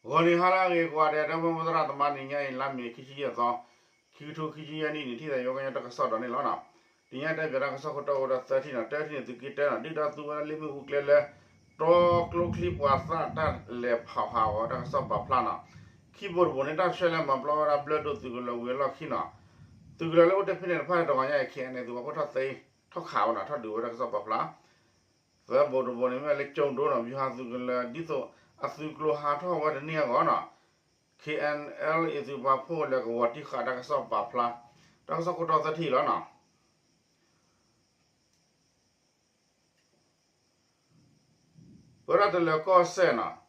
ဂီၤနံၤဟါလၢအဂ့ၤကိးဂၤဒဲး ဒီပုၢ်ဝဲၢ်သရၣ်သမါ နံၤညါအံၤ လါမ့ၤခံဆံယဲၢ်သီ, ခံကထိခံဆံယဲၢ်နံၣ်န့ၣ် ထံၣ်သးယိကညီတၢ်ကစီၣ်ဒီးန့ၣ်လီၤနီၤ. တနံၤညါတဲပၠးတၢ်ကစီၣ်ခိၣ်တီအိၣ်ဒီးသၢထံၣ်နီၤ, တထံၣ်န့ၣ် သုးက့တၢနီၤ, ဒုၣ်ဒါသူဝဲဒၣ်လ့ၣ်မ့ၣ်အူကျဲလၢ တီကျိချံပှၤသၣ်တၢ်လဲၤဖီၣ်ဟးဂီၤတၢ်ကစီၣ်ပာ်ဖျါနီၤ. ခံဘိတဘိန့ၣ် တၢ်ဆှဲလဲၤမၤပျီဝဲဒၣ်ဘျၢဒိၣ်သုးကလၢၤဝံၤအလီၢ်ခံနီၤ. သုးကလၢၤလၢအိၣ်တ့ၢ်ဖဲန့ၣ်တဖၣ်တဂီၤညါအံၤ ခဲအံၤန့ၣ် သုးပာ်ဖှိၣ်ထီၣ်သ့ ထီၣ်ခးဝဲနီၤ, ထီၣ်ဒုးဝဲဒၣ်ကစီၣ်ပာ်ဖျါ သၢဘိတဘိန့ၣ် မ့ၢ်ဝဲလၢကၠိဒိနီၤ, ဗျူဟာသုးကလၢၤ ဒ်သိးအသုးကျိၤဟးထီၣ်ဝဲတန့ၢ်အဂီၢ်နီၤ, ခ့ၣ်အဲၣ်အဲလ်အ့ သုးပာ်ဖှိၣ်လဲၤကဝီၤတံၢ်ဃာ်တၢ်ကစီၣ်ပာ်ဖျါ, တၢ်ကစီၣ်ခိၣ်တီသၢထံၣ်လီၤနီၤ. ပဝဲဒၣ်တလၢၤကီၢ်စဲၣ်နီၤ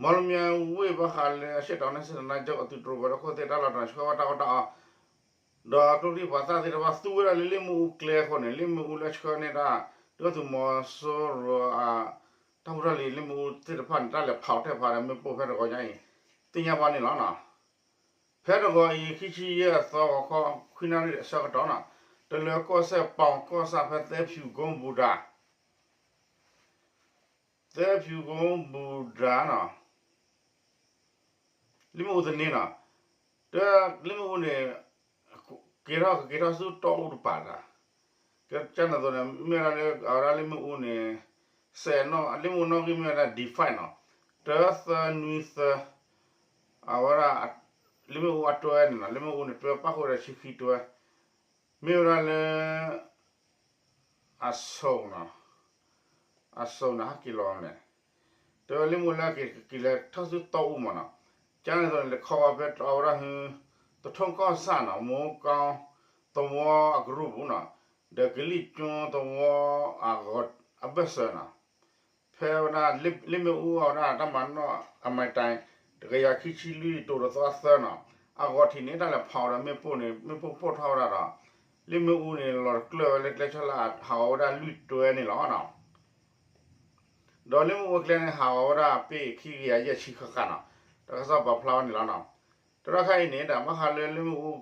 မီလမၠဲဝ့ၢ်ဘၣ်ဃးလၢအရှေ့တောင်တိုင်းစစ်ဌာနချုပ် အသုးတြိၤပှၤဒီးခိၣ်သ့ၣ်တၢ်လီၢ်တနီၤ ဆှၢဝဲတၢ်အီၣ်တၢ်အီ, ဒီးကျိချံပှၤသၣ်သ့ၣ်တဖၣ်သူဝဲဒၣ်လၢလ့ၣ်မ့ၣ်အူကျဲအဃိန့ၣ် လ့ၣ်မ့ၣ်အူလၢဆှၢန့ၢ်တၢ် ဒုၣ်ဒါသုးမီၤစိရိၤအ တၢ်ဖိတၢ်လံၤလ့ၣ်မ့ၣ်အူသ့ၣ်တဖၣ်န့ၣ် တၢ်လဲၤဖီၣ်တဲာ်ဖးဒီးမ့ၣ်ပိၢ်ဖဲတဂီၤညါအံၤ သ့ၣ်ညါဘၣ်န့ၣ်လီၤနီၤ. ဖဲတဂီၤအံၤ ခံဆံယဲၢ်သီဂီၤခီ ခွံနၣ်ရံၣ်အဆၢကတီၢ်နီၤ, တလၢၤကီၢ်စဲၣ်ပီၤကီၢ်ဆၣ်ဖဲသဲဖၠူၤကိဘူးဒၤ သဲဖၠူၤကိဘူးဒၤနီၤ, လ့ၣ်မ့ၣ်အူသန့နီၤ, တလ့ၣ်မ့ၣ်အူန့ၣ် ကက့ၤထီၣ် ကက့ၤထီၣ်ဆူတီအူတပၤတၢ်, ကန့ၣ်အသိးန့ၣ် မ့ၢ်ဝဲဒၣ်လၢအဝဲဒၣ်လ့ၣ်မ့ၣ်အူန့ၣ် စဲးနီၣ် လ့ၣ်မ့ၣ်အူနီၣ်ဂံၢ်မ့ၢ်ဝဲဒၣ် D five နီၤ, တၢသၢနွံသၢ, အဝဲဒၣ် လ့ၣ်မ့ၣ်အူအတွဲန့ၣ်နီၤ, လ့ၣ်မ့ၣ်အူန့ၣ် တွဲပၣ်ဃုာ်ဝဲဒၣ်ဆံခံတွဲ, မ့ၢ်ဝဲဒၣ်လၢ အဆိနီၤ, အဆိန့ၣ် ဟဲက့ၤလီၤန့ၣ်, တလ့ၣ်မ့ၣ်အူလၢကက့ၤလဲၤထီၣ်ဆူတီအူမးနီၤ, ကန့ၣ်အသိးန့ၣ် လဲၤခီဝဲဖဲအဝဲဒၣ်ဟု သထုံးကီၢ်ဆၣ်နီၤ, မိုးကောင်း သဝီအကရူၢ်ပူၤနီၤ, ဒီးကလံၣ်ကၠိသဝီအဂီၢ်အဘၢၣ်စၢၤနီၤ, ဖဲဝဲဒၣ်လ့ၣ်မ့ၣ်အူအဝဲဒၣ်တၢ်မၤနီၣ်အမၤတၢ် တကယၤခံဆံလွံၢ်တိၤတသီသၢနီၤ, အဂီၢ်ထံးန့ၣ် တၢ်လဲၤဖီၣ်ဒီးမ့ၣ်ပိၢ်န့ၣ် မ့ၣ်ပိၢ်ပိၢ်ထီၣ်ဝဲဒၣ်ဒီး လ့ၣ်မ့ၣ်အူန့ၣ် လီၤတကျၢၢ်ဝဲလၢကျဲဆၢလၢဟးဂီၤဝဲဒၣ်လွံၢ်တွဲန့ၣ်လီၤနီၤ. ဒီးလ့ၣ်မ့ၣ်အူအကျဲန့ၣ် ဟးဂီၤဝဲဒၣ်ပ့ၢ်ခံကယၤယဲၢ်ဆံဃၣ်ဃၣ်နီၤ, တၢ်ကစီၣ်ပာ်ဖျါဝဲန့ၣ်လီၤနီၤ. တရီၢ်ခါအံၤန့ၣ် တၢ်ဘၣ်ဃးလၢလ့ၣ်မ့ၣ်အူ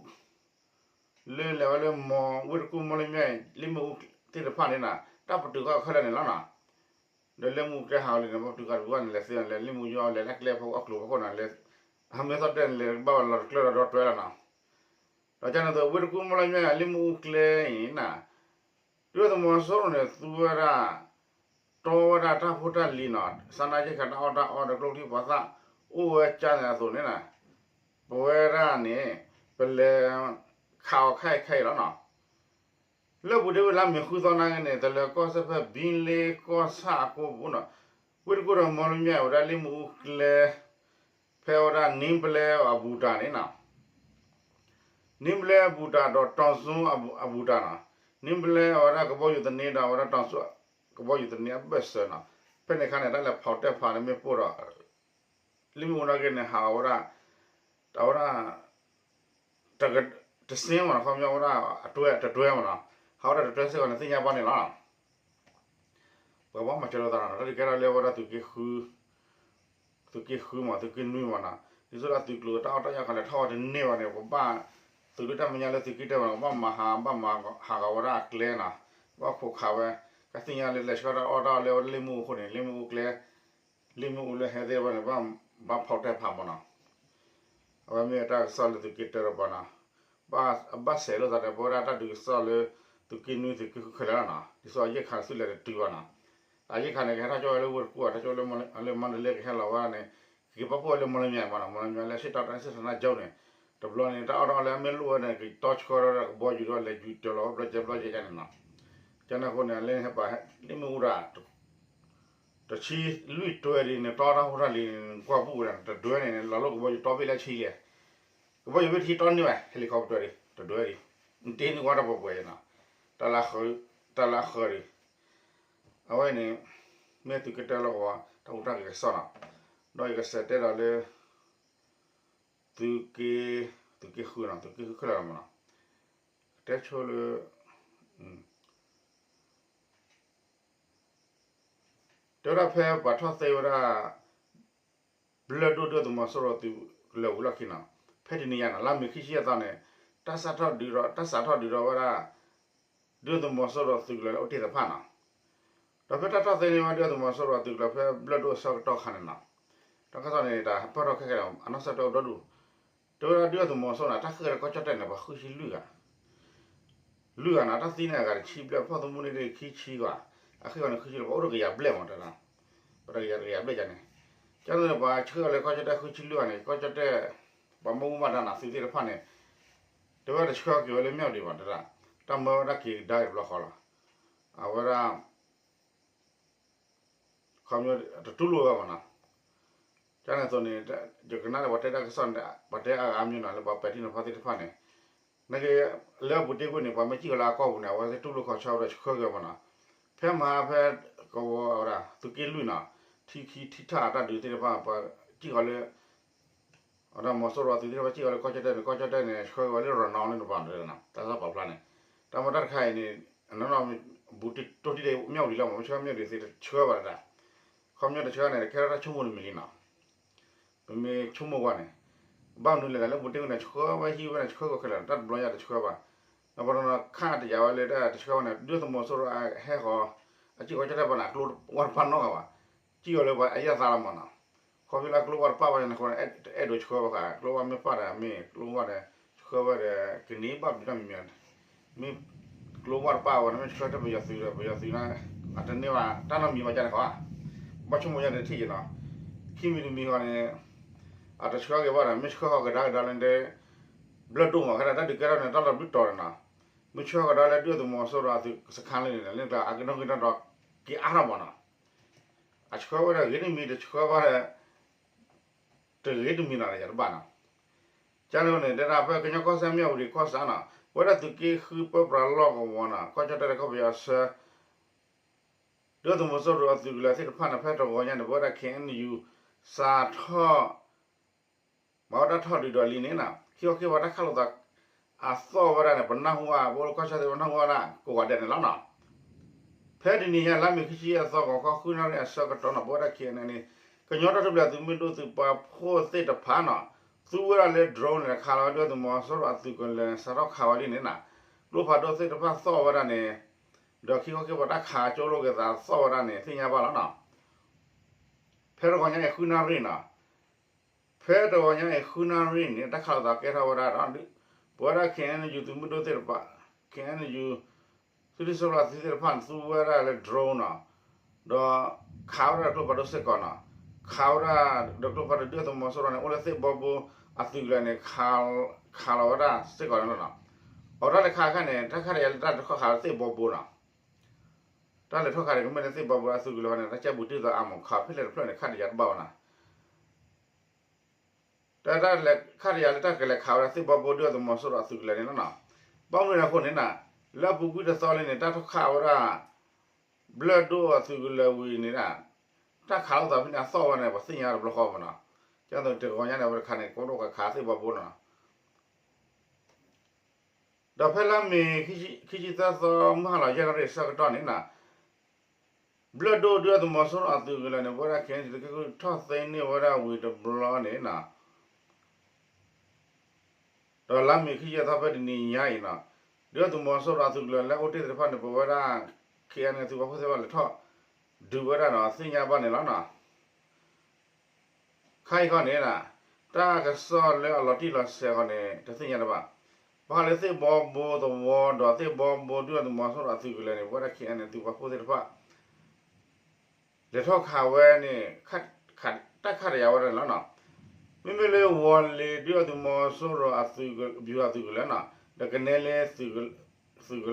လၢလဲၤဝဲလၢမီၤ ဝ့ၢ်တကူၣ်မီၢ်လၢမၠဲၣ် လ့ၣ်မ့ၣ်အူသ့ၣ်တဖၣ်န့ၣ်နီၤ တၢ်ပတုာ်ဃာ်ခဲလၢာ်န့ၣ်လီၤနီၤ. ဒီးလ့ၣ်မ့ၣ်အူကျဲဟးဂီၤလံန့ၣ် ပတုာ်ဃာ်တပူၤဘၣ်န့ၣ် လဲၤသ့န့ၣ် လဲၤလ့ၣ်မ့ၣ်အူယီၢ်လဲၤလၢကျဲဖိအကျိၤဖီခိၣ်န့ၣ် လဲၤ အမ့ၢ်သီၣ်တဲန့ၣ် လဲၤဘၣ်ဝဲလီၤတကျၢၢ်ဒီးဒီတွဲလီၤနီၤ. ဒီးကန့ၣ်အသိး ဝ့ၢ်တကူၣ်မီၢ်လၢမၠဲၣ် လ့ၣ်မ့ၣ်အူကျဲအံၤနီၤ ဒုၣ်ဒါသုးမီၤစိရိၤန့ၣ် သူဝဲဒၣ် တီဝဲဒၣ်တၢ်ဖိတၢ်လံၤနီၤ, စားနပ်ရိက္ခာ တၢ်အီၣ်တၢ်အီဒီးကျိချံပှၤသၣ် အိၣ်ဝဲကန့ၣ်အသိးန့ၣ်နီၤ, ပဝဲဒၣ်န့ၣ် ပလဲၤခးအီၤခဲအံၤခဲအံၤလီၤနီၤ. လၢပူၤဒ့ဝဲလါမ့ၤဃုသီနာ်က့န့ၣ် တလၢၤကီၢ်စဲၣ်ဖဲဘံလ့ကီၢ်ဆၣ်အကိပူၤနီၤ, ဝ့ၢ်တကူၣ်ဒီးမီၢ်လၢမၠဲၣ် ဝဲဒၣ်လ့ၣ်မ့ၣ်အူကျဲ ဖဲဝဲဒၣ်နံဘျဲအဘူးတၢ်န့ၣ်နီၤ နံဘျဲအဘူးတၢ်ဒီးတီၤစုအဘူးတၢ်နီၤ, နံဘျဲအဝဲဒၣ်ကဘီယူၤသန့ဒီးအဝဲဒၣ်တီၤစုကဘီယူၤသန့အဘၢၣ်စၢၤနီၤ, ဖဲန့ၣ်အခါန့ၣ် တၢ်လဲၤဖီၣ်တဲာ်ဖးန့ၣ်မ့ၢ်ပိၢ်ဒီး လ့ၣ်မ့ၣ်အူနာ်က့န့ၣ် ဟးဂီၤဝဲဒၣ် အဝဲဒၣ် တစ့မ့ၢ်နီၤ ခီပညီဝဲဒၣ်အတွဲတတွဲမ့ၢ်နီၤ, ဟးဝဲဒၣ်တတွဲစ့ၢ်ကီးန့ၣ် သ့ၣ်ညါဘၣ်န့ၣ်လီၤ. ပှၤဘၣ်မၤစၢၤလိာ်သးနီၤ တၢ်ဒုးကဲထီၣ်လၢဝဲဒၣ်သုးက့ သုးက့ဃုမ့ၢ် သုးက့နွံမ့ၢ်နီၤ, ဒ်သိးဒီးသုးကျိၤတၢ်အီၣ်တၢ်အီခီလဲၤထီၣ်ဝဲတန့ၢ်ဘၣ်န့ၣ် ပဘၣ် သုးဒုၣ်တၢ်မဲာ်ညါလၢသုးက့တၢမ့ၢ်နီၤ ကဘၣ်မၤဟး ဘၣ်မၤဟးဂီၤဝဲဒၣ်အကျဲနီၤ, ဘၣ်ခိးခးဝဲ, ကသ့ၣ်ညါလၢလဲၤဆှၢတၢ်အီၣ်တၢ်အီလၢဝဲဒၣ်လ့ၣ်မ့ၣ်အူအဃိန့ၣ် လ့ၣ်မ့ၣ်အူကျဲ လ့ၣ်မ့ၣ်အူလၢဟဲသ့ၣ်တဖၣ်န့ၣ် ဘၣ်ဖီၣ်တဲာ်ဖးမ့ၢ်နီၤ, အဝဲမ့ၢ်တၢ်ကစီၣ်လၢသုးက့တၢတပၤနီၤ, ဘၣ်ဆဲးလိာ်သးဒီး ပဝဲဒၣ်တၢ်ဒုးကစီၣ်လၢ သုးက့နွံသုးက့ဃုခဲလၢာ်လီၤနီၤ, ဒ်သိးအရိက္ခာသုးလဲၤတတုၤဘၣ်နီၤ, အရိက္ခာန့ၣ် ကဟဲထီၣ်ကၠီဝဲလၢဝ့ၢ်တကူၣ် ဟဲထီၣ်ကၠီဝဲလၢမန္တလေးကဟဲလီၤဝဲဒၣ်န့ၣ်, ကက့ၤပာ်ဖှိၣ်ဝဲလၢမီၢ်လၢမၠဲၣ်မ့ၢ်နီၤ, မီၢ်လၢမၠဲၣ်လၢအရှေ့တောင်တိုင်းစစ်ဌာနချုပ်န့ၣ်, တဘျီန့ၣ် တၢ်အီၣ်တၢ်အီလၢအမ့ၢ်လိၣ်ဝဲန့ၣ် ကတီဆှၢဒီးကဘီယူၤဒီး လဲၤယူၤတၢၤလီၤဝဲဘျီကဲဘျီကဲန့ၣ်နီၤ, ကန့ၣ်အဃိန့ၣ် လၢဟဲပာ်လ့ၣ်မ့ၣ်အူဒၣ် တဆံလွံၢ်တွဲဒ်န့ၣ် တီတၢ်ဖိတၢ်လံၤန့ၣ် ကွၢ်ပူၤဝဲဒၣ် တတွဲန့ၣ် လီၤလိၣ်ကဘီယူၤတီဘ့ၣ်လၢဆံလဲၣ်, ကဘီယူၤဘ့ၣ်တဆံတီန့ၢ်ဝဲ helicopter ဒ် တတွဲဒ်, နတ့န့ၢ်ဝဲတၢ်ပှဲၤပှဲၤနီၤ, တၢ်လၢအဃၢၤဒ်, အဝဲန့ၣ် မ့ၢ်သုးက့တၢလီၢ်ကဝီၤ တၢ်ဟူးတၢ်ဂဲၤကစီၣ်နီၤ, ဒီးယကစးတဲဒီးလၢ သုးက့, သုးက့ဃုနီၤ, သုးက့ဃုခဲလၢာ်လီၤမ့ၢ်နီၤ, ကတဲဆိလၢ တဲဝဲဒၣ်ဖဲပှၤထီၣ်သ့ဝဲဒၣ် ဘျၢဒိၣ်ဒုၣ်ဒါသုးမီၤစိရိၤသုးကလၢၤဝံၤလီၢ်ခံနီၤ, ဖဲတနံၤညါနီၤ လါမ့ၤခံဆံယဲၢ်သီန့ၣ် တၢ်စးထီၣ်ဒုးဒီး တၢ်စးထီၣ်ဒုးဒီးဝဲဒၣ် ဒုၣ်ဒါသုးမီၤစိရိၤသုးကလၢၤလၢအိၣ်တ့ၢ်တဖၣ်နီၤ, ဒီးဖဲတၢ်ထီၣ်သ့န့ၢ်ဝဲဒုၣ်ဒါသုးမီၤစိရိၤအသုးကလၢၤဖဲဘျၢၣ်ဒိၣ်အဆၢကတီၢ်အခါန့ၣ်နီၤ, တၢ်ကစီၣ်န့ၣ် တၢ်ပၢၢ်ထီၣ်ခဲကဲဒီး အနီၢ်ဆၢၣ်တအိၣ်ဒီဒူၣ်, တဲဝဲဒၣ်ဒုၣ်ဒါသုးမီၤစိရိၤန့ၣ် တၢ်ဃ့ၢ်ကဒါကီၢ်ကၠီၣ်တဲၣ်န့ၣ် ပှၤဃုဆံလွံၢ်ဂၤ, လွံၢ်ဂၤန့ၣ် တၢ်သံန့ၣ်အဂၤတဆံဘျဲၣ်, ဖီၣ်သမူန့ၣ်ဒ်ခံဆံဂၤ, အဃ့ၢ်ဂီၤန့ၣ်ဃုဆံလၢ ပှၤအိၣ်တကယၤဘျဲၣ်မးတဲဒၣ်, ပှၤတကယၤတကယၤဘျဲၣ်ယါန့ၣ်, ကန့ၣ် ပှၤဆှၢလၢကီၢ်ကၠီၣ်တဲၣ်ဃုဆံလွံၢ်ဂၤန့ၣ် ကီၢ်ကၠီၣ်တဲၣ် ပှၤမၢမူဘၣ်ဒါန့ၣ် သုးသ့ၣ်တဖၣ်န့ၣ် တဲဝဲတဆှၢက့ၤဝဲလၢမၠၣ်ဝတံၤဘၣ်တဲဒၣ်, တၢ်မၢဝဲဒၣ်က့ၤကဒါက့ၤတဘျီဃီလီၤ, အဝဲဒၣ် ခီ တတူၢ်လိာ်ဝဲမးနီၤ, ကန့ၣ်အသိးန့ၣ် ယကနၣ်လၢပှၤတဲတၢ်ကစီၣ်န့ၣ် ပှၤတဲအါအါမးနီၤ လၢပှၤပဲာ်ထံနီၤဖးသ့ၣ်တဖၣ်န့ၣ်, နက့ လၢအပူၤတ့ၢ်ကွံာ်န့ၣ် ပှၤမ့ၢ်စံၣ်ဃီၤလၢအကီၢ်ပူၤန့ၣ် အဝဲသ့ၣ်တူၢ်လိာ်ခီၣ်ဆၢဝဲဒီးဆှၢက့ၤဝဲမးနီၤ, ဖဲမဟါဖဲကဝီၤဝဲဒၣ် သုးက့လွံၢ်နီၤ, ထံခံထံထၣ်အတၢ်ဒုးသ့ၣ်တဖၣ် ပှၤစံၣ်ဃီၤလၢ အဝဲဒၣ်မီၤစိရိၤအသုးသ့ၣ်တဖၣ်စံၣ်ဃီၤလၢကီၢ်ကၠီၣ်တဲၣ်န့ၣ် ကီၢ်ကၠီၣ်တဲၣ်န့ၣ် ဆှၢက့ၤဝဲလၢရနီလၢနပၤန့ၣ်, တၢ်ကစီၣ်ပာ်ဖျါန့ၣ်, တၢ်မၤတၢ်တခါအံၤန့ၣ် အနီၢ်နီၢ် ဘူးတံၢ်တိၢ်တံၢ်ဒဲးမၠၣ်ဝတံၤလီၤမး မ့ၢ်ဆှၢမၠၣ်ဝတံၤသ့တဆှၢဘၣ်တဒၣ်, ခီပညီတဆှၢန့ၣ် ကဲထီၣ်တၢ်ဆိကမိၣ်တမံၤလံနီၤ, ပမ့ၢ်ဆိကမိၣ်ကွၢ်န့ၣ်, ဘၣ်မနုၤလဲၣ် လၢပူၤတ့ၢ်ကွံာ်န့ၣ် ဆှၢဝဲဟံးဝဲန့ၣ် ဆှၢကီၢ်ခဲလၢာ် တၢ်တဘျီညါတဆှၢဘၣ်, ဒီးပှၤတနီၤခးတယာ်ဝဲလၢတၢ်တဆှၢဘၣ်န့ၣ် ဒုၣ်ဒါသုးမီၤစိရိၤအဟဲဃီၤ အစံၣ်ဃီၤကီၢ်ကၠီၣ်တဲၣ်ဘၣ်န့ၣ် အကျိဝဲတပာ်နီတဂၤဘၣ်, စံၣ်ဃီၤလၢပှၤအယၣ်သးလီၤမးနီၤ, ခီဖျိလၢကျိဝဲတပာ်ဘၣ်န့ၣ်အဃိန့ၣ် တအဲၣ်ဒိးဆှၢဘၣ်ဃး ကျိဝဲမ့ၢ်ပာ်ဒီး မ့ၢ်ကျိဝဲဒီး ဆှၢဝဲဒီး ကန့ၢ်ဘၣ်ဘျုးတၢ်မံၤမံၤ မ့ၢ်ကျိဝဲတပာ်ဝဲန့ၣ် မ့ၢ်ဆှၢထဲပယီၤသုးဒီး ပယီၤသုးန့ၣ် အတန့ၢ်ဘၣ်တၢ်နီတမံၤဘၣ်န့ၣ်ဃီ, ဘၣ်ဆိကမိၣ်ယါန့ၣ်ထံၣ်ယနီၤ, ခံမံၤတမံၤဃီန့ၣ် အတဆှၢက့ၤဘၣ်ဒီး မ့ၢ်ဆှၢဃီၤကဒါကဒါလၢ ဘျၢၣ်ဒိၣ်မး ခဲဒၣ်တၢ်ဒုးကဲထီၣ်န့ၣ် တၢ်လီၤဘျုးတီၤန့ၣ်နီၤ, မ့ၢ်ဆှၢဃီၤကဒါလၢဒုၣ်ဒါသုးမီၤစိရိၤအသုးစခါလၢန့ၣ် လၢကျါအကနီၣ်ဂံၢ်နီၣ်ဒွးက့ၤအါထီၣ်မးနီၤ, အဆှၢဝဲဒီးဂ့ၤတမံၤ တဆှၢဘၣ်ဒီး တဂ့ၤတမံၤနီၤ ယတဘၣ်နီၤ, ကန့ၣ်န့ၣ် တဲဒၣ်ဖဲကညီကီၢ်စဲၣ်မၠၣ်ဝတံၤကီၢ်စဲၣ်နီၤ ပဝဲဒၣ်သုးက့ဃုပၢပြးလီၢ်ကဝီၤနီၤ ကီၢ်ကၠီၣ်တဲၣ်ဒီးကီၢ်ပယီၤဆှၢ ဒုၣ်ဒါသုးမီၤစိရိၤအသုးကလၢၤသ့ၣ်တဖၣ်န့ၣ် ဖဲတဂီၤညါန့ၣ် ပဝဲဒၣ် ခ့ၣ်အဲၣ်ယူၣ် စးထီၣ် မၤဝဲဒၣ်ထီၣ်ဒုးဒီးလံန့ၣ်နီၤ ခံခီခံကပၤတၢ်ခးလိာ်သး အသီၣ်ဝဲဒၣ်န့ၣ် ပနၢ်ဟူဘၣ် ပအိၣ်လၢကီၢ်ဆၣ်သ့ၣ် ပနၢ်ဟူဘၣ်ဒၣ် ကိးဂၤဒဲးန့ၣ်လီၤနီၤ. ဖဲတနံၤညါ လါမ့ၤခံဆံယဲၢ်သီ ဂီၤခီဃုနၣ်ရံၣ်အဆၢကတီၢ်နီၤ ပဝဲဒၣ် ခ့ၣ်အဲၣ်ယူၣ် ကညီတၢ်ထူၣ်ဖျဲးသုးမုၢ်ဒိၣ်သုးပာ်ဖှိၣ်သ့ၣ်တဖၣ်နီၤ သူဝဲဒၣ်လၢ drone န့ၣ် ခးလီၤဝဲဒုၣ်ဒါသုးမီၤစိရိၤအသုးကလၢၤန့ၣ် စးထီၣ်ခးဝဲဒ်န့ၣ်နီၤ ကျိဖးဒိၣ်သ့ၣ်တဖၣ်သီၣ်ဝဲဒၣ်န့ၣ် ဒီးခံခီခံကပၤတၢ်ခးကၠိလိာ်က့ၤသးသီၣ်ဝဲဒၣ်န့ၣ် သ့ၣ်ညါဘၣ်လီၤနီၤ. ဖဲတဂီၤညါအံၤဃုနၣ်ရံၣ်နီၤ ဖဲတဂီၤညါအံၤဃုနၣ်ရံၣ်န့ၣ် တၢ်ခးလိာ်သးကဲထီၣ်ဝဲဒၣ်ဒီး ပဝဲဒၣ် ခ့ၣ်အဲၣ်ယူၣ် သုးမုၢ်ဒိၣ်သ့ၣ်တဖၣ် ခ့ၣ်အဲၣ်ယူၣ် သုးရ့ၣ်စီပျၢသုးသ့ၣ်တဖၣ်န့ၣ် သူဝဲဒၣ်လၢ drone နီၤ ဒီးခးဝဲဒၣ်ဒီးကျိဖးဒိၣ်စ့ၢ်ကီးနီၤ ခးဝဲဒၣ်ဒီးကျိဖးဒိၣ်ဒုၣ်ဒါသုးမီၤစိရိၤန့ၣ် အိၣ်လၢသ့ၣ်ဘီဘိအသုးကလၢၤန့ၣ် ခးလီၤဝဲဒၣ်စ့ၢ်ကီးန့ၣ်လီၤနီၤ. အတၢ်လဲၤခးအခါန့ၣ် တၢ်ခးတယာ်လၢတၢ်လဲၤထီၣ်ခးလၢသ့ၣ်ဘီဘိနီၤ တၢ်လဲၤထီၣ်ခးန့ၣ် ကမ့ၢ်လၢသ့ၣ်ဘီဘိအသုးကလၢၤန့ၣ် တၢ်ကဲဘူးတံၢ်သးအါမး ခးဖဲလဲၣ်တဖျၢၣ်န့ၣ် ခးတယာ်တဘၣ်ဘၣ်နီၤ တၢ်လဲၤခးတယာ်လၢတၢ်ကလဲၤခးဝဲဒၣ်သ့ၣ်ဘီဘိဒုၣ်ဒါသုးမီၤစိရိၤအသုးကလၢၤန့ၣ်လီၤနီၤ. ဘၣ်မနုၤအဃိန့ၣ်နီၤ လၢအပူၤကွံာ်တသီလံန့ၣ် တၢ်ထီၣ်ခးဝဲဒၣ် ဘျၢၣ်ဒိၣ်အသုးကလၢၤဝံၤန့ၣ် တၢ်ခးလိာ်သးဖဲန့ၣ် အသီၣ်ဝဲန့ၣ် ပှၤသ့ၣ်ညါတဘျီဃီမးနီၤ. ကဲသိးတဂီၤညါန့ၣ် အဝဲတခါန့ၣ် ကအိၣ်ဒီးခးသ့ၣ်ဘီဘိနီၤ ဒီးဖဲလါမ့ၤ ခံဆံသၢသီ မုၢ်ဟါလီၤယဲၢ်နၣ်ရံၣ်အဆၢကတီၢ်န့ၣ်နီၤ ဘျၢၣ်ဒိၣ်ဒုၣ်ဒါသုးမီၤစိရိၤအသုးကလၢၤန့ၣ် ပဝဲဒၣ် ခ့ၣ်အဲၣ်ယူၣ် သုးက့ဃုထီၣ်သ့န့ၢ်ဝဲဒၣ်ဝံၤတဘျီန့ၣ်နီၤ ဒီးလါမ့ၤခံဆံသၢသီဖဲတနံၤညါအံၤနီၤ ဒုၣ်ဒါသုးမီၤစိရိၤအသုးကလၢၤလၢအိၣ်တ့ၢ်သ့ၣ်တဖၣ်န့ၣ် ပဝဲဒၣ် ခ့ၣ်အဲၣ်ယူၣ် သုးပာ်ဖှိၣ်သ့ၣ်တဖၣ်လဲၤထီၣ်ဒုးဝဲဒၣ်ဒီးသ့ၣ်ညါဘၣ်န့ၣ်လီၤနီၤ. ခါအံၤဃီန့ၣ် တၢ်ကစီၣ်လၢအလီၤတံၢ်လီၤဆဲးဃီန့ၣ် တသ့ၣ်ညါတဘၣ်. ဘၣ်ဃးလၢသ့ၣ်ဘီဘိသဝီဒီးသ့ၣ်ဘီဘိဒုၣ်ဒါသုးမီၤစိရိၤအသုးကလၢၤန့ၣ် ပဝဲဒၣ် ခ့ၣ်အဲၣ်ယူၣ် သုးပာ်ဖှိၣ်သ့ၣ်တဖၣ် လဲၤထီၣ်ခးဝဲန့ၣ် တၢ်ခးတယာ်ဝဲဒၣ်န့ၣ်လီၤနီၤ. မ့မ့ၢ်လၢဝီၤလ့ၤဒုၣ်ဒါသုးမီၤစိရိၤအသုးကလၢၤ ဗျူဟာသုးကလၢၤနီၤ ဒီးကနဲလ့သုးက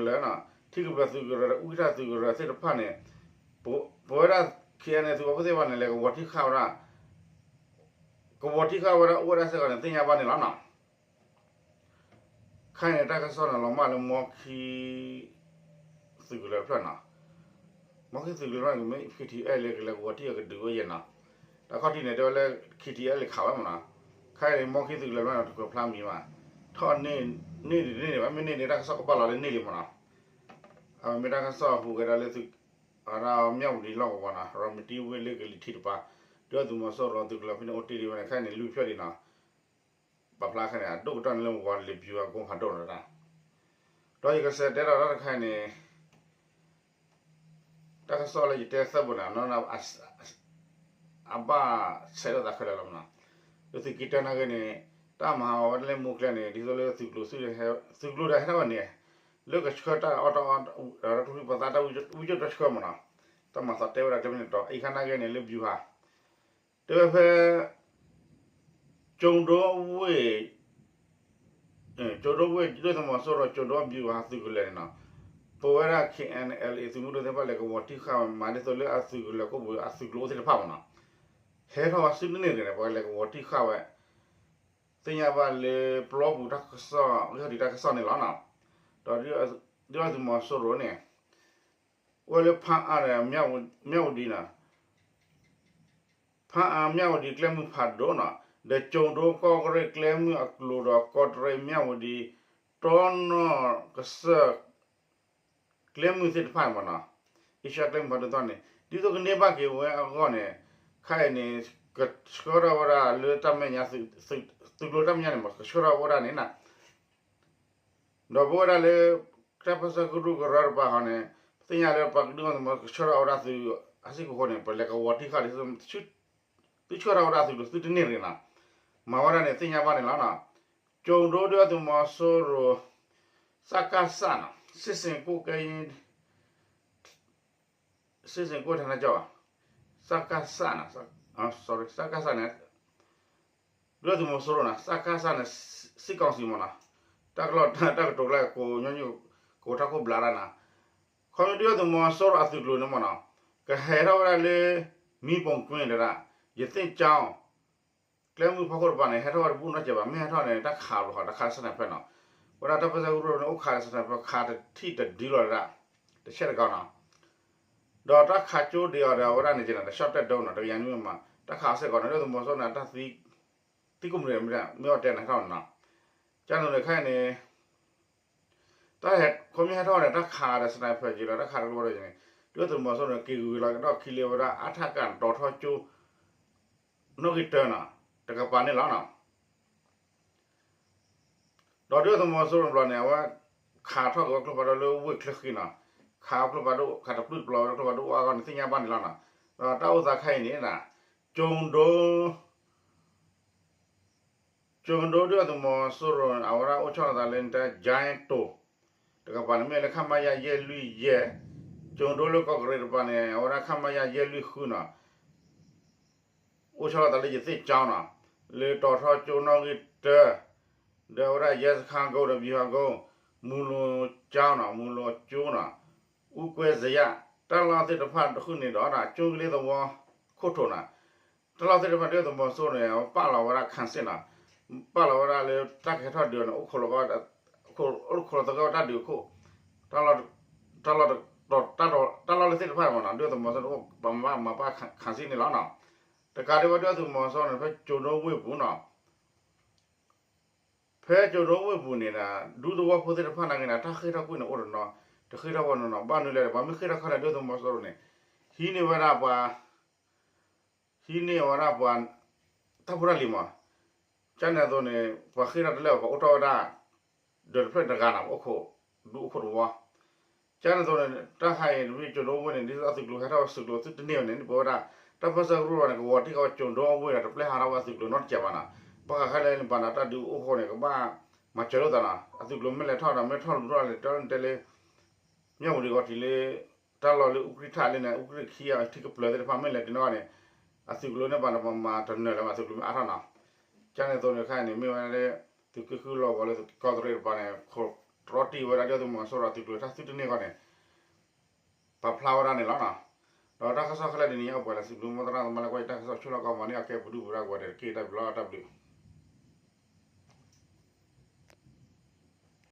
လၢၤနီၤ ထံကပျၢၤသုးကရၢ ဒီးအူကထၢၣ်သုးကရၢသ့ၣ်တဖၣ်န့ၣ် ပဝဲဒၣ် ခ့ၣ်အဲၣ်ယူၣ် သုးပာ်ဖှိၣ်သ့ၣ်တဖၣ်န့ၣ် လဲၤကဝီၤထံခးဝဲဒၣ် ကဝီၤထံခးဝဲဒၣ်အိၣ်ဝဲဒၣ်စ့ၢ်ကီးန့ၣ် သ့ၣ်ညါဘၣ်န့ၣ်လီၤနီၤ. ခါအံၤန့ၣ် တၢ်ကစီၣ်န့ၣ် လီၤမၢ်လၢမီခံ သုးကလၢၤတဖျၢၣ်နီၤ. မီခံသုးကလၢၤတဖျၢၣ်န့ၣ် ကမ့ၢ် ခ့ၣ်ထံၣ်အဲၣ်လ့ ကလဲၤကဝီၤထံအကဒုးဝဲယဲၢ်နီၤ. တၢ်ခီၣ်ထံးန့ၣ် တဲဝဲလၢ ခ့ၣ်ထံၣ်အဲၣ်လ့ ခးဝဲမးနီၤ. ခါအံၤန့ၣ် မီခံသုးကလၢၤတဖျၢၣ်န့ၣ် တကွဲးဖျါမံၤဘၣ်. ထီၣ်န့ၢ်ဒ်န့ၣ်ဘၣ် မ့ၢ်န့ၢ်န့ၣ် တၢ်ကစီၣ်ကဘၣ်လီၤလၢန့ၢ်လံမးနီၤ. အဝဲမ့ၢ်တၢ်ကစီၣ်ဟူးဂဲၤဒၣ်လၢ မၠၣ်ဝတံၤလီၢ်ကဝီၤနီၤ ရၤမတံဝ့ၢ်လၢကလံၤထံးတပၤ ဒုၣ်ဒါသုးမီၤစိရိၤသုးကလၢၤဖဲန့ၣ်အိၣ်တ့ၢ်ဒံးဝဲန့ၣ် ခဲအံၤန့ၣ် လွံၢ်ဖျၢၣ်လံနီၤ. ပာ်ဖျါခဲအံၤန့ၣ် အဒိၣ်ကတၢၢ်န့ၣ်လၢဝီၤလ့ၤ ဗျူဟာကုန်းဖးဒိၣ်နီၤ. ဒီးယကစးတဲဒီးတၢ်တခါအံၤန့ၣ် တၢ်ကစီၣ်လၢယတဲသၢဘိန့ၣ် အဘၣ်ဆဲးလိာ်သးခဲလၢာ်လီၤမနီၤ. လၢသုးက့တၢနာ်က့န့ၣ် တၢ်မၤဟးဂီၤဝဲဒၣ်လၢမူကျဲန့ၣ် ဒ်သိးလၢသုးကျိၤ သုးကျိၤဒီးဟဲထီၣ်ဝဲန့ၣ် လၢကဆှၢတၢ်အီၣ်တၢ်အီ ဒီးကျိချံပသးတၢ်ဝံကၠိတဆှၢမနီၤ. တၢ်မၤသးတဲဝဲဒၣ်ကျဲမ့ၢ်န့ၣ်ဒီး အံၤခါနာ်က့န့ၣ် လၢ ဗျူဟာ တဲဝဲဖဲ ကၠိဒိဝ့ၢ် ကၠိဒိဝ့ၢ် ဒုၣ်ဒါသုးမီၤစိရိၤ ကၠိဒိ ဗျူဟာ သုးကလၢၤန့ၣ်နီၤ, ပဝဲဒၣ် KNLA သုးမုၢ်ဒိၣ်သ့ၣ်တဖၣ် လဲၤကဝီၤတံၢ်ဃာ်ဝဲ မၤဒ်သိးလၢအသုးကလၢၤကိၣ်ပူၤ အသုးကျိၤအိၣ်သ့ၣ်တဖၣ်မနီၤ, ဟဲထီၣ်ဝဲဆူတန့ၢ်တဂ့ၤန့ၣ် ပှၤလဲၤကဝီၤတံၢ်ဃာ်ဝဲ သ့ၣ်ညါဘၣ်လၢပျီပူၤတၢ်ကစီၣ် ဂ့ၢ်ဟီၣ်ဒံးတၢ်ကစီၣ်န့ၣ်လီၤနီၤ. ဒီးဒုၣ်ဒါသုးမီၤစိရိၤန့ၣ် အိၣ်ဝဲလၢ ဖၣ်အါဒီး မၠၣ်ဝတံၤနီၤ, ဖၣ်အါ မၠၣ်ဝတံၤ ကျဲမုၢ်ဖးဒိၣ်နီၤ, ဒီးကၠိဒိ ကီၢ်ကရ့ၣ် ကျဲမုၢ်အကျိၤဒီး ကီၢ်တရံး မၠၣ်ဝတံၤ တီနီၢ်ကစၢၢ် ကျဲမုၢ်သ့ၣ်တဖၣ်မနီၤ, အ့ရှါကျဲမုၢ်ဖးဒိၣ်သီန့ၣ် ဒ်သိးကန့ၢ်ဘၣ်က့ၤဝဲအဂီၢ်န့ၣ် ခဲအံၤန့ၣ် ကဆှၢထီၣ်ဝဲဒၣ်လၢတၢ်မဲာ်ညါ သုးကျိၤတၢ်မဲာ်ညါန့ၣ် ကဆှၢထီၣ်ဝဲဒၣ်န့ၣ်နီၤ ဒီးပဝဲဒၣ်လၢ တၢ်ပၢဆှၢကရူၢ်ကရၢတပၤဃီန့ၣ် ပသ့ၣ်ညါလၢပှၤကဒုၣ်ဒါသုးမီၤစိရိၤ ကဆှၢထီၣ်ဝဲဒၣ်သုးအစ့ၢ်ကီးဃိန့ၣ် ပလဲၤကဝီၤတံၢ်ဃာ်ဒ်သိး သုဆှၢထီၣ်ဝဲဒၣ်သုးကျိၤသုတန့ၢ်တဂ့ၤနီၤ, မၤဝဲဒၣ်န့ၣ် သ့ၣ်ညါဘၣ်န့ၣ်လီၤနီၤ. ကၠိဒိ ဒုၣ်ဒါသုးမီၤစိရိၤ စကစနီၤ စစ်ဆင်ရေးကွပ်ကဲရေး စစ်ဆင်ရေးကွပ်ကဲဌာနချုပ် စကစနီၤ စကစန့ၣ် ဒုၣ်ဒါသုးမီၤစိရိၤနီၤ စကစန့ၣ် စစ်ကောင်စီမနီၤ, တၢ်ကလီၢ်တၢ်ကတိၤကျဲ ကိးညီနုၢ် ကိးထီၣ်ခိၣ်ဘျးတၢ်နီၤ, ခီဖျိဒုၣ်ဒါသုးမီၤစိရိၤအသုးကျိၤန့ၣ်မနီၤ ကဟဲထီၣ်ဝဲဒၣ်လၢ မီးပုံကွင်း တဒၣ် ရသေ့ကျောင်း ကျဲမုၢ်ဖီခိၣ်တပၤန့ၣ် ဟဲထီၣ်ဝဲတဘူၣ်နီတစဲးဘၣ်, မ့ၢ်ဟဲထီၣ်န့ၣ် တၢ်ခးဘျီဃီ တခး sniper နီၤ, ဝဲဒၣ်တၢ်ပၢဆှၢကရူၢ်န့ၣ် အိၣ်ခး sniper ခးတထံၣ်တဒုလီၤဒၣ် တဆဲးတကီနီၤ, ဒီးတၢ်ခးကၠိဒံးအီၤဒီး အဝဲဒၣ်န့ၣ်က့ၤနီၤ တရှော့တိုက်ဒုံးနီၤ တကယၤနွံမမ တၢ်ခးအီၤစ့ၢ်ကီးနီၤ ဒုၣ်ဒါသုးမီၤစိရိၤန့ၣ် တၢ်သံ သံကွံာ်မုၢ်မ့ၢ်အီၤတဲန့ၣ်ထီၣ်နီၤ, ကန့ၣ်ဒီးခဲအံၤန့ၣ် တၢ်ဟဲ ခီဖျိဟဲထီၣ်န့ၣ် တၢ်ခးဒီး sniper က့ၤလီၤ တၢ်ခးတကျိၤဒီးန့ၣ် ဒုၣ်ဒါသုးမီၤစိရိၤန့ၣ် က့ၤဂုၤလီၤကဒီးခံလၢဝဲဒၣ် အထက တီၤထီကၠိ နီၣ်ဂံၢ်တၢနီၤ တကပၤန့ၣ်လီၤနီၤ. ဒီးဒုၣ်ဒါသုးမီၤစိရိၤတဘျီန့ၣ် အဝဲ ခးထီၣ်က့ၤဝဲကျိဖးဒိၣ်လၢဝ့ၢ်ချၢဃံနီၤ, ခးကျိဖးဒိၣ် ခးတပျုၢ်တပျီၤဝဲဒၣ်ကျိဖးဒိၣ်အိၣ်အါဂီၢ်န့ၣ် သ့ၣ်ညါဘၣ်န့ၣ်လီၤနီၤ. ဒီးတၢ်အိၣ်သးခဲအံၤန့ၣ် ကၠိဒိ ကၠိဒိ ဒုၣ်ဒါသုးမီၤစိရိၤ အဝဲဒၣ်အိၣ်ဆီလီၤသးလၢ ကၠဲတိၤ တကပၤန့ၣ် မ့ၢ်လၢ ခမရ ယဲၢ်လွံၢ်ယဲၢ်, ကၠိဒိလၢကီၢ်ကရ့ၣ်တပၤန့ၣ် အဝဲဒၣ် ခမရ ယဲၢ်လွံၢ်ဃုနီၤ အိၣ်ဆီလီၤသးလၢ ရသေ့ကျောင်းနီၤ, လၢတီၤထီကၠိနီၣ်ဂံၢ်တၢ, ဒီးအဝဲဒၣ် ရဲစခန်းကုန်း ဒီး ဗျူဟာကုန်း, မူလိကၠိနီၤ, မူလိကၠိနီၤ, အူကွဲစယး, တၢ်လီၢ်သ့ၣ်တဖၣ်တဃုာ်န့ၣ်ဒီး ကၠိကလ့သဝီခိၣ်ထိးနီၤ, တၢ်လီၢ်သ့ၣ်တဖၣ်ဒုၣ်ဒါသုးမီၤစိရိၤန့ၣ် ပာ်လီၤဝဲဒၣ် ခံစစ်နီၤ, ပာ်လီၤဝဲဒၣ်လၢတၢ်ကဟဲထီၣ်ဒုးန့ၣ် အိၣ်ခိးလီၤ အိၣ်ခိးလီၤသဂၢၢ်ဝဲတၢ်ဒုးအခိၣ်, တၢ်လီၢ် တၢ်လီၢ်လၢသ့ၣ်တဖၣ်မနီၤ ဒုၣ်ဒါသုးမီၤစိရိၤ ပမၤဘၣ်မၤဘၣ် ခံစစ်န့ၣ်လီၤနီၤ. တကးဒံးဘၣ်ဒုၣ်ဒါသုးမီၤစိရိၤန့ၣ် ဖဲကၠိဒိဝ့ၢ်ပူၤနီၤ ဖဲကၠိဒိဝ့ၢ်ပူၤန့ၣ် ဒူသဝီဖိသ့ၣ်တဖၣ်နာ်က့န့ၣ် တၢ်ဃ့ၢ်ထီၣ်ကွံာ်န့ၣ်အိၣ်တနီၤ, တဃ့ၢ်ထီၣ်ဝဲနီၤနီၤ ဘၣ်မနုၤလဲၣ် ပှၤမ့ၢ်ဃ့ၢ်ထီၣ်ခီန့ၣ် ဒုၣ်ဒါသုးမီၤစိရိၤန့ၣ် ဟံးန့ၢ်ဝဲဒၣ်ပှၤ ဟံးန့ၢ်ဝဲဒၣ်ပှၤ တၢ်ဖိတၢ်လံၤမး, ကန့ၣ်အသိးန့ၣ် ပှၤဃ့ၢ်ထီၣ်တလၢာ် ပှၤအိၣ်ထီၣ်ဝဲဒၣ် ဒီးတဖျၢၣ်တဂၤနီၤ ပအိၣ်ခိး ဒူအိၣ်ခိးတဝီ, ကန့ၣ်အသိးန့ၣ် တၢ်ခါအံၤ တမ့ၢ်ကၠိဒိဝ့ၢ်န့ၣ် ဒ်သိးအသုးကျိၤဟဲထီၣ်ဝဲသုးကျိၤသုတန့ၢ်ဝဲန့ၣ် ပဝဲဒၣ် တၢ်ပၢဆှၢကရူၢ်န့ၣ် ကဝီၤတံၢ်ဃာ်ဝဲကၠိဒိဝ့ၢ်ဒီး တပျဲဟးထီၣ်ဝဲသုးကျိၤနီတစဲးဘၣ်နီၤ, ဘၣ်ဃးခဲလၢာ်န့ၣ် ဘၣ်ဒီးတၢ်ဒုးအိၣ်ဃိန့ၣ် ကဘၣ်မၤစၢၤလိာ်သးနီၤ, အသုးကျိၤမ့ၢ်လဲၤထီၣ်ဒီး မ့ၢ်ထီၣ်လူၤထီၣ်လဲၤတဲလၢ မ့ၢ်ဝံၤဒီးဂီၤထံးလၢ တၢ်လီၢ်လၢအူကြံၢ်ထၣ်လၢန့ၣ် အူကြံၢ်ခံဂၤထံကပျၢၤသ့ၣ်တဖၣ် မ့ၢ်လဲၤတုၤနီၢ်န့ၣ် အသုးကျိၤန့ၣ်ဘၣ်န့ၣ် ပမၤတနၢၤလၢၤဘၣ် သုးကျိၤမ့ၢ်အါထီၣ်နီၤ, ကန့ၣ်အသိးန့ၣ်ခါအံၤန့ၣ် မ့ၢ်ဝဲလၢ သုးက့ဃုလီၢ်ကဝီၤလၢသုးကီၢ်သရ့းတပၤန့ၣ် ခိးတြီတံၢ်ဝဲဒၣ်ဒုၣ်ဒါသုးမီၤစိရိၤအသုးကျိၤတၢ်သုတန့ၢ်အဂီၢ်န့ၣ် ပာ်ဖျါဝဲဒၣ်န့ၣ်လီၤနီၤ, ဒီးတၢ်ကစီၣ်ခဲလၢာ်တနံၤအံၤ ပှၤလၢသုးကျိၤမီၢ်သရၣ်သမါလၢကွၢ်ယတၢ်ကစီၣ်ဆိၣ်လီၢ်ကီၢ်မၤန့ၢ်အကဲပဒုၣ်ပဒါ ကဝဲၤတဲာ်တက့ၢ် တၢ်ဘျုးလီၤ တၢ်ဘျုး